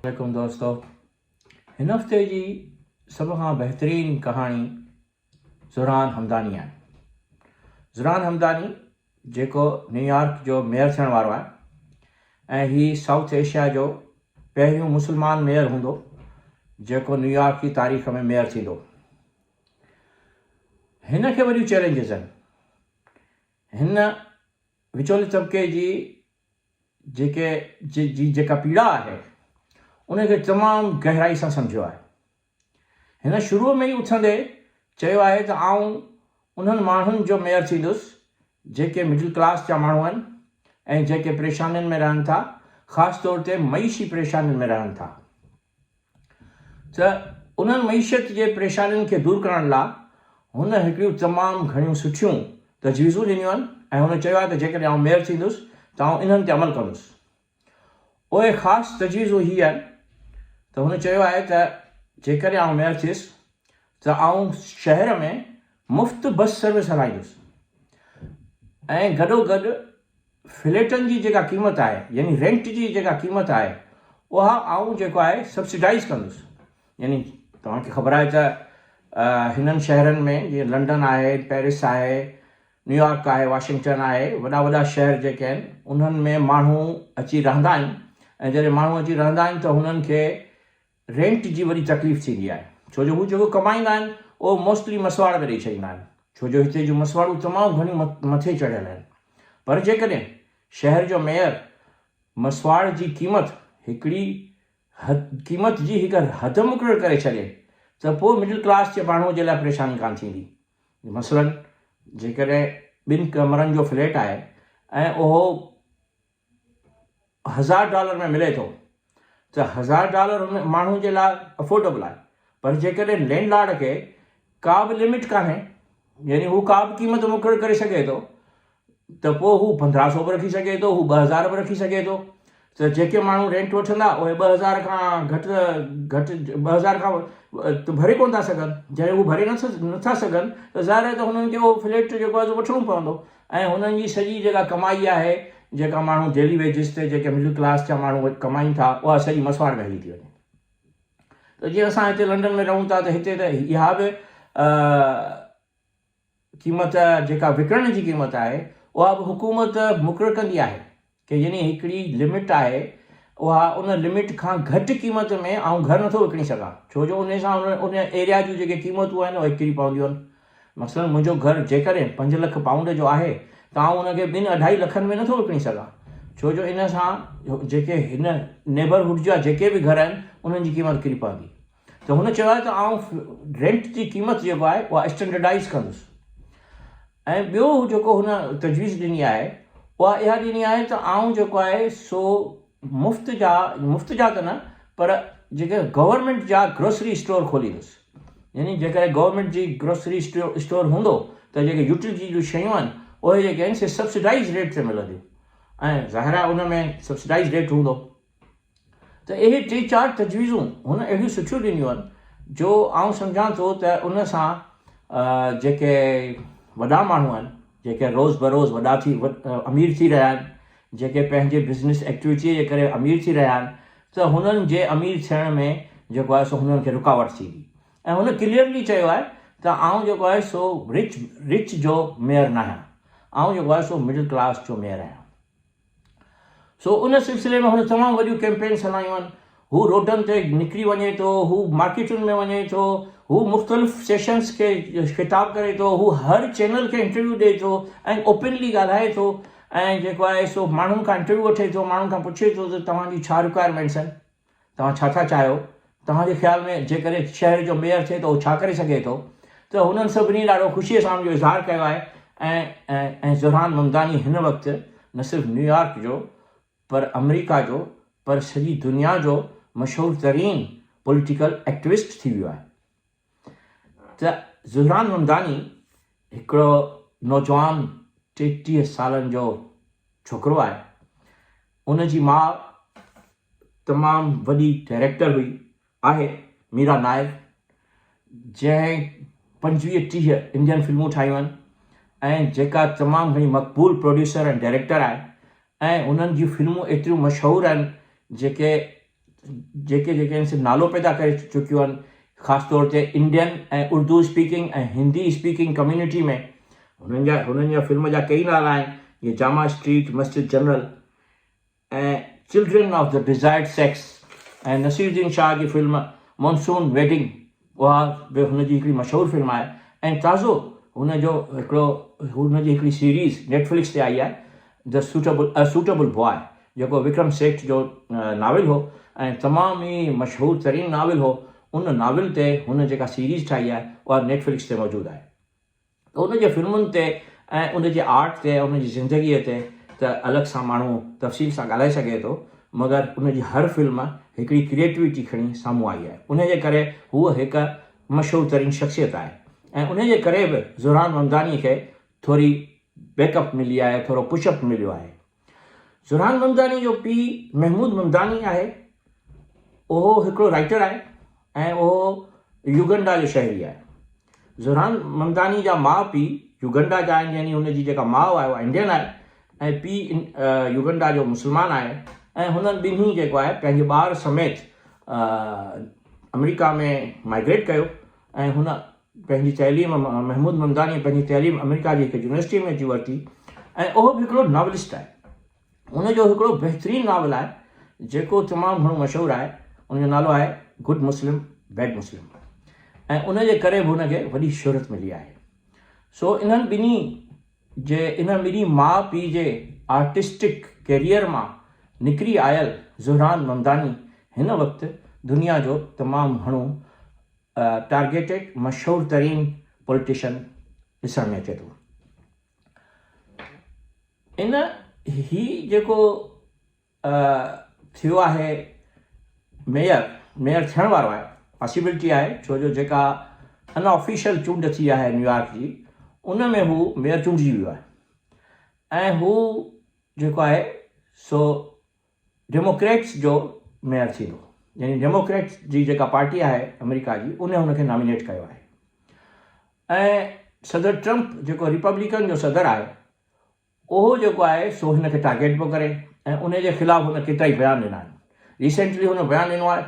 عليڪم دوستو هن هفتي جي سڀ کان بهترين ڪهاڻي زران همداني آهي. زران همداني جيڪو نيويارڪ جو ميئر ٿيڻ وارو آهي ۽ هي سائوٿ ايشيا جو پهريون مسلمان ميئر هوندو جيڪو نيويارڪ جي تاريخ ۾ ميئر ٿيندو. هن کي وڏيون چئلينجز آهن. هن وچولي طبقي جي جيڪي جي جيڪا پيڙا آهي ان کي تمام گهرائي سان سمجهيو آهي. هن شروع ۾ ئي اٿندي چيو آهي ته آئون انهن ماڻهن جو ميئر ٿيندس جيڪي مڊل ڪلاس جا ماڻهو آهن ۽ جيڪي پريشانين ۾ رهن ٿا خاص طور تي معيشي پريشانين ۾ رهن ٿا ته انهن معيشت جي پريشانين کي دور ڪرڻ لا هن هڪڙيون تمام گهڻيون سٺيون تجويزون ڏنيون آهن ۽ هن چيو آهي ته جيڪڏهن آئون ميئر ٿيندس ته آئون انهن تي عمل ڪندس. اهي خاص تجويزون هي آهن ته هن چيو آهي ته جيڪڏهن آئون ميئر ٿيس ته آئون شهر ۾ مفت بس سروس هلائيندس ۽ گڏوگڏ فليٽن جي جيڪا قيمت آهي يعني رينٽ جي جيڪا قيمت آهي اها آئون جيڪو آهي سبسڊائز ڪندس يعني توهان کي خبر آهي ته هنن شهرن ۾ جيئن لنڊن آهي پيرس آهي نيويارڪ آهي، واشنگٽن آهي، وڏا وڏا شهر جيڪي آهن انهن ۾ ماڻهو اچي رهندا آهن ۽ جڏهن ماڻهو اچي رهندا آهن ته هنن کي رينٽ جي وڏي تڪليف ٿيندي آهي ڇو جو هو جيڪو ڪمائيندا آهن اهو موسٽلي مسواڙ ۾ ڏئي ڇڏيندا آهن ڇو جو هتي جون مسواڙون تمام گهڻيون مٿي چڙهيل آهن پر جيڪڏهن شهر جو ميئر مسواڙ جي قيمت هڪڙي قيمت جي هڪ حد مقرر ڪري ڇڏي ته پوء مڊل ڪلاس جي ماڻهو جي لاء پريشاني ڪانه ٿيندي. مثلاً جيڪڏهن ٻن ڪمرن جو فليٽ آهي ۽ اهو هزار ڊالر ۾ ملي ٿو ته هزار ڊالر ان ماڻهو جي لاء افورڊبل آهي پر جيڪڏهن لينڊ لارڊ کي ڪا به لمٽ ڪانهي يعني هو ڪا به قيمت مقرر ڪري سگهي ٿو ته پوء هو 1500 به رکي سگهي ٿو، هو 2000 به رکي سگهي ٿو ته جيڪي ماڻهو رينٽ وٺندا اهي 2000 کان گهٽ گهٽ 2000 کان ته ڀري ڪونه ٿا سگهن، جڏهن هو ڀري نٿا سگهن ته ظاهر آهي ته هنن کي اهو فليٽ جيڪو آهي سو وٺڻو پوندو ۽ هنن جي سڄي جيڪا ڪمائي آهي جيڪا ماڻهو ڊيلي ويجز تي جيڪي مڊل ڪلاس جا ماڻهو ڪمائين ٿا اها سڄي مسواڙ ۾ هلي ٿي وڃي. ته جيئن اسان هتي لنڊن ۾ رهون ٿا ته هتي ته اها به قيمت جيڪا وڪڻڻ جي قيمت آهي اها به حڪومت مقرر ڪندي آهي ڪي يعني هڪڙي لمٽ آهي اها ان لمٽ کان گهٽ قيمت ۾ آئون گهر نٿو وڪڻي سگهان ڇو جو ان سان ان ايريا جون جيڪي قيمتون آهن اهي ڪري پونديون آهن مثلا منهنجو گهر جيڪڏهن 5 لک پائونڊ جو آهي ته آئون ان کي ٻن اڍائي لکن ۾ نٿو وڪڻي سگهان ڇو جو ان سان جيڪي هن نيبرهوڊ جا جيڪي به گهر آهن انهن جي قيمت ڪري پوندي. ته هن چيو آهي ته آئون رينٽ جي قيمت جيڪو آهي اها اسٽينڊرڊائيز ڪندس ۽ ٻيو جيڪو هن تجويز ڏني آهي اها اها ڏني آهي ته آئون جيڪو آهي سو مفت جا مفت جا ته نه پر جيڪي گورنمينٽ جا گروسري اسٽور کوليندس يعني جيڪڏهن گورنمينٽ جي گروسري اسٽور هوندو ته جيڪي يوٽيلٽي جون شيون آهن اهي جيڪي آهن سي سبسڊائيز ريٽ تي ملنديون ۽ ظاهر آهي ان ۾ سبسڊائيز ريٽ هوندو ته اهي ٽي چار تجويزون هن اهڙيون سٺيون ڏنيون آهن جو آئون سمجهان ٿو ته ان سان جيڪي وڏا ماڻهو آهن جيڪي روز بروز وڏا ٿي امير ٿي رهيا آهن جيڪي پنهنجي بزنس ايڪٽيوٽيء جي ڪري امير ٿي رهيا آهن ته هنن جي امير ٿيڻ ۾ جيڪو آهي سو هنن کي رڪاوٽ ٿيندي ۽ هن ڪليئرلي چيو آهي ته آئون جيڪو آهي سو رچ رچ جو ميئر ناهيان آئون جيڪو آهي سو مڊل ڪلاس جو ميئر آهيان. سو ان سلسلي ۾ هن تمام وڏيون ڪيمپينس هلايون آهن. هو روڊن تي نڪري وڃي ٿو، هو مارڪيٽن ۾ وڃي ٿو، هو مختلف سيشنس کي خطاب ڪري ٿو، هو هر چينل کي انٽرويو ڏئي ٿو ۽ اوپنلي ڳالهائي ٿو ۽ جيڪو آهي سو ماڻهن کان انٽرويو وٺي ٿو، ماڻهن کان پڇي ٿو ته توهان جي ڇا رڪوائرمينٽس آهن، توهان ڇا ٿا چاهيو، توهان جي خيال ۾ جيڪڏهن شهر جو ميئر ٿئي ته اهو ڇا ڪري سگهي ٿو؟ ته هنن سڀني ڏاڍو خوشيء سان ان جو اظهار ڪيو آهي ۽ ۽ زهران ممداني هن وقت نه صرف نيويارڪ جو پر آمريڪا جو پر سڄي دنيا جو مشهور ترين پوليٽيڪل ايڪٽوسٽ ٿي ويو آهي. ته زهران ممداني هڪڙو نوجوان 33 سالن جو ڇوڪرو آهي. ان جي ماء تمام وڏي ڊائريڪٽر هئي آهي ميرا نائر جنهن 25 30 انڊين فلمون ٺاهيون آهن ۽ جيڪا تمام گهڻي مقبول پروڊيوسر ۽ ڊائريڪٽر آهي ۽ انهن جون فلمون ايتريون مشهور آهن جيڪي جيڪي جيڪي آهن سي نالو پيدا ڪري چڪيون آهن خاص طور تي Indian ۽ Urdu speaking ۽ Hindi speaking community ۾ هنن جا هنن جا فلم جا ڪئي نالا آهن جيئن Jama Street, Masjid General ۽ Children of the Desired Sex ۽ Naseeruddin Shah جي فلم مونسون ويڊنگ اها به هن جي هڪڙي مشهور فلم آهي ۽ تازو هن جو هڪڙو هن جي هڪڙي سيريز نيٽ فلڪس تي آئي آهي The Suitable A Suitable Boy جيڪو وڪرم سيٺ جو ناول هو ۽ تمام ئي مشهور ترين ناول هو ان ناول تي هن جيڪا سيريز ٺاهي آهي اها نيٽ فلڪس تي موجود آهي. ته ان جي فلمن تي ۽ ان جي آرٽ تي ۽ ان جي زندگيء تي ته الڳ سان ماڻهو تفصيل سان ڳالهائي سگهي ٿو مگر ان جي هر فلم هڪڙي ڪريئيٽوٽي کڻي سامهون آئي آهي ان جي ڪري هوء هڪ مشهور ترين شخصيت آهي ۽ ان جي ڪري به زهران ممداني کي ٿوري بيڪ اپ ملي آهي ٿورو پش اپ مليو آهي. زهران ممداني جو پيء محمود ممداني آهي اهو هڪڙو رائيٽر آهي ۽ اهو يوگنڊا جو شهري آهي. زهران ممداني جا ماء پيء يوگنڊا جا آهن يعني هن جي جيڪا ماء آهي اها انڊين آهي ۽ پيء يوگنڊا جو مسلمان آهي ۽ هنن ٻنهي جيڪو آهي پنهنجي ٻار سميت آمريڪا ۾ مائگريٽ ڪيو ۽ هن پنهنجي تعليم محمود ممداني پنهنجي تعليم آمريڪا جي هڪ يونيورسٽي ۾ اچي ورتي ۽ اهو به هڪڙو ناولسٽ آهي. ان جو هڪڙو بهترين ناول آهي جيڪو تمام گهڻو مشهور آهي ان جو نالو آهي گڊ مسلم بيڊ مسلم ۽ ان جي ڪري به هن کي وڏي شهرت ملي آهي. سو انهن ٻنهي جي انهن ٻنهي ماء پيء جي آرٽسٽڪ ڪيريئر مان نڪري آيل زهران ممداني هن وقت دنيا جو تمام گهڻو ٽارگيٽيڊ مشهور ترين پوليٽيشن ڏسڻ ۾ اچي ٿو. ان هي جيڪو ٿيو آهي ميئر ميئر ٿيڻ وارو آهي پاسيبلٽي آهي ڇو جو جيڪا ان آفيشل چونڊ ٿي آهي نيويارڪ جي ان ۾ هو ميئر چونڊجي ويو آهي ۽ هو جيڪو آهي سو ڊيموڪريٽس جو ميئر ٿيندو يعني ڊيموڪريٽس جي جيڪا پارٽي آهي آمريڪا جي ان هن کي نامينيٽ ڪيو آهي ۽ صدر ٽرمپ جيڪو ريپبلڪن جو صدر آهي اهو جيڪو آهي سو هن کي ٽارگيٽ پيو ڪري ۽ ان جي خلاف هن ڪيترا ئي بيان ڏنا آهن ريسينٽلي هن بيان ڏنو آهي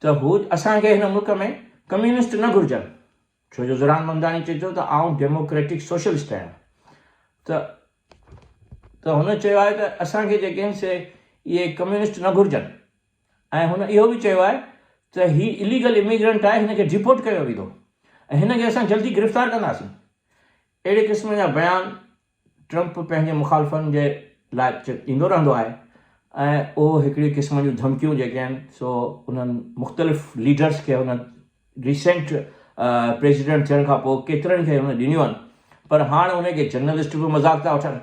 ته هو اسان کي هن ملڪ ۾ ڪميونسٽ نه گهرجن ڇو جو زران ممداني چئي ٿو ته آئون ڊيموڪريٽڪ سوشلسٽ آهيان ته ته هن چيو آهي ته اسان کي جيڪي آهن سي اهي ڪميونسٽ نه گهرجن ۽ هن اهو به چيو آهي ته هي اليگل اميگرنٽ آهي هن کي ڊپورٽ ڪيو ويندو ۽ هن کي اسان جلدي گرفتار ڪنداسين اهڙي قسم جا بيان ٽرمپ پنهنجي مخالفن جي لاء ڏيندو رهندو آهي ۽ اهو هڪڙي قسم جون ڌمڪيون جيڪي آهن سو انهن مختلف ليڊرس کي هن ريسينٽ پريزيڊنٽ ٿيڻ کان پوء ڪيترن کي هن ڏنيون آهن پر هاڻ ان کي جرنلسٽ به مذاق ٿا وٺن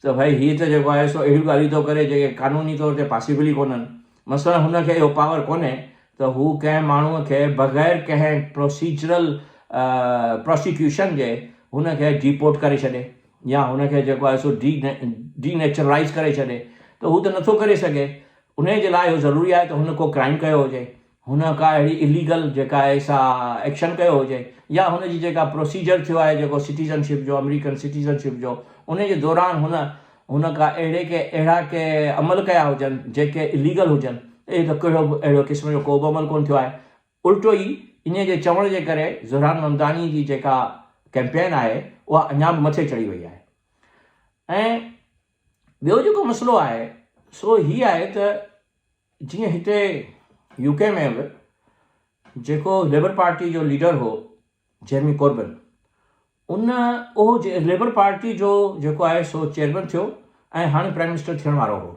ته ڀائي هي ته جيڪو آهي سو اهڙيون ڳالهيون ٿو ڪري جيڪي قانوني طور تي پاسيبل ئي ڪونهن مثلاً هن کي اهو پاور ڪونهي ته هو ڪنهن ماڻهوء کي بغير ڪنهن پروسيجرل پراسيڪيوشن جي هن کي ڊيپورٽ ڪري ڇڏي يا هن کي جيڪو آهي سو ڊي ڊي نيچرلائيز ڪري ڇڏي ته هو ته نٿو ڪري سگهي. انهيء جي لاء اهو ضروري آهي ته هن ڪو ڪرائيم ڪيو هجي، هن ڪا اهڙي اليگل جيڪا آهي سا ايڪشن ڪيو هجي يا هن جي جيڪا پروسيجر ٿيو آهي جيڪو سٽيزن شپ جو آمريڪن سٽيزن شپ جو انهيء جي دوران هن هن ڪا اهڙي ڪي اهڙا ڪي عمل ڪيا هجن جيڪي اليگل هجن اهي ته ڪهڙو به اهڙو قسم جو ڪو به عمل ڪونه ٿيو آهي الٽو ئي انهي جي چوڻ جي ڪري زهران ممداني جي جيڪا ڪيمپين آهي اها اڃا به مٿي چڙهي وئي آهي ۽ ٻيو جيڪو مسئلو آهي سو هي آهي ته جيئن هتي يو ڪي ۾ به جيڪو ليبر پارٽي جو ليڊر هو جيرمي ڪوربن ان اهو ليبر پارٽي جو جيڪو آهي سو چيئرمين ٿيو ۽ هاڻي پرائم منسٽر ٿيڻ وارو هو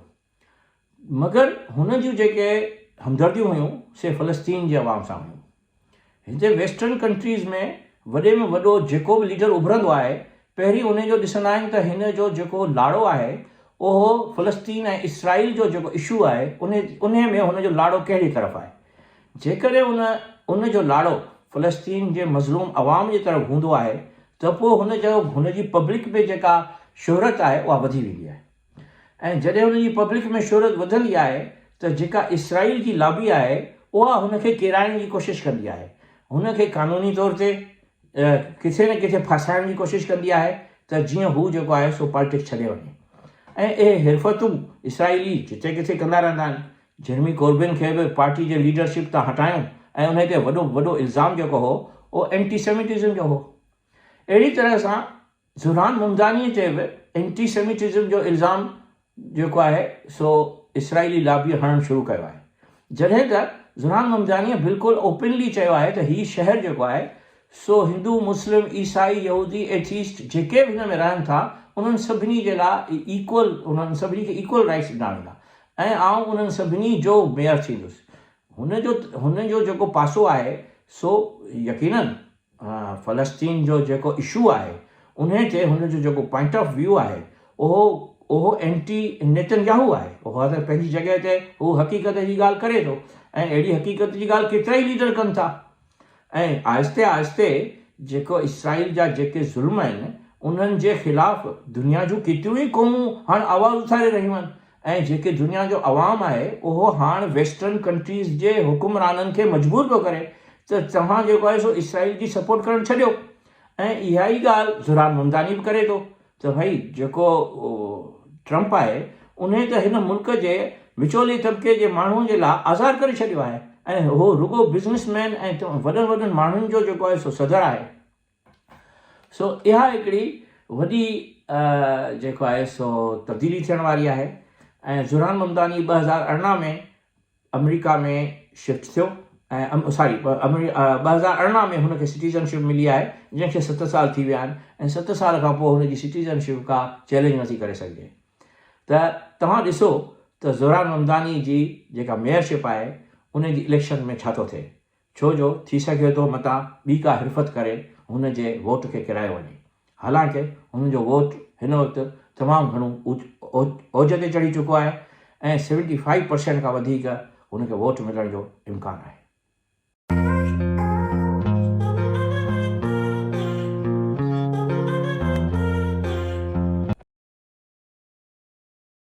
مگر هن جون جيڪي همدرديون هيون سي فلسطين جي عوام سان هيون. هتي ويسٽرن ڪنٽريز ۾ وڏي ۾ وڏو جيڪو به ليڊر اڀرندو آهي پهرين ان جو ڏسندا آهن ته هن جو جيڪو لاڙو آهي اهو فلسطين ۽ اسرائيل جو جيڪو اشو آهي ان انهي ۾ هن جو لاڙو ڪهڙي طرف آهي جيڪڏهن ان ان جو لاڙو فلسطين جي مظلوم عوام جي طرف هوندو آهي ته پوء هن جو هن جي پبلڪ ۾ جيڪا شهرت آهي اها وڌي ويندي آهي ۽ جڏهن هن جي پبلڪ ۾ شهرت وڌندي آهي ته جيڪا اسرائيل جي لابي آهي اها هن کي ڪيرائڻ جي ڪوشش ڪندي آهي هن کي قانوني طور تي ڪٿي نه ڪٿي ڦاسائڻ جي ڪوشش ڪندي آهي ته جيئن هو جيڪو آهي سو پالٽڪس ڇڏي وڃي ۽ اهي حرفتون اسرائيلي جتي ڪٿي ڪندا رهندا آهن. جرمي ڪوربن کي به پارٽي جي ليڊرشپ تان هٽايو ۽ انهي تي وڏو وڏو الزام جيڪو هو اهو اينٽي سيميٽزم جو هو. اهڙي طرح سان زهران ممداني تي به اينٽي سيميٽزم جو الزام جيڪو آهي سو اسرائيلي لابيء هڻڻ شروع ڪيو آهي. جڏهن ته زهران ممدانيء بلڪل اوپنلي چيو آهي ته هي شهر جيڪو آهي سو هندو، مسلم، عيسائي، يهودي، ايٿيسٽ جيڪي به هن ۾ رهن ٿا انهن سڀني جي لاء ايڪول انهن سڀني کي ايڪول رائيٽس ڏنا ويندا ۽ آئون انهن سڀني جو ميئر ٿيندس. هن جو هن جو جيڪو پاسو آهي سو يقينن فلسطين جو جيڪو اشو آهي انهي تي هن جو جيڪو پوائنٽ آف ويو آهي اهو اهو اينٽي نيتن ياهو آهي اهو ته پنهنجي جڳهه تي هو حقيقت جي ڳالهه ڪري ٿو ۽ اهڙي حقيقت جي ڳالهه ڪيترا ئي ليڊر ڪن ٿا ۽ آهستي آهستي جيڪو اسرائيل جا جيڪي ظلم آهن انهن جي خلاف دنيا جون ڪيتريون ئي قومون هاڻ آواز اٿاري رهيون آهن ۽ جيڪي دنيا جو عوام آهي اهو هاڻ ويسٽرن ڪنٽريز جي حڪمرانن کي مجبور پيو ڪري ته توهان جيڪو آهي سو اسرائيل جي سپورٽ ڪرڻ ڇڏيو ۽ اها ئي ڳالهه زهران ممداني به ڪري ٿو ته ڀئي جيڪو ٽرمپ آهي انهي ته هن ملڪ جي وچولي طبقي جي ماڻهو جي لاء آزار ڪري ڇڏيو آهي ۽ هو رڳو بزنس مين ۽ وڏن وڏن ماڻهن جو جيڪو آهي سو صدر آهي. سو اها هڪڙي وڏي جيڪو آهي سو تبديلي ٿيڻ واري آهي ۽ زهران ممداني 2018 ۾ آمريڪا ۾ شفٽ ٿيو ۽ ساري 2018 ۾ هن کي سٽيزن شپ ملي آهي جنهن کي 7 سال ٿي ويا آهن ۽ 7 سال کان پوء هن جي سٽيزن شپ ڪا چئلينج نٿي ڪري سگهجي ته توهان ڏسو ته زهران ممداني جي جيڪا ميئرشپ آهي ان جي اليڪشن ۾ ڇا ٿو ٿئي ڇو جو ٿي سگهي ٿو متان ٻي ڪا حرفت ڪري هن جي ووٽ کي ڪيرايو وڃي. حالانڪه هن جو ووٽ هن وقت تمام گهڻو اوج تي چڙهي چڪو آهي ۽ سيونٽي فائيو پرسينٽ کان وڌيڪ هن کي ووٽ ملڻ جو امڪان آهي.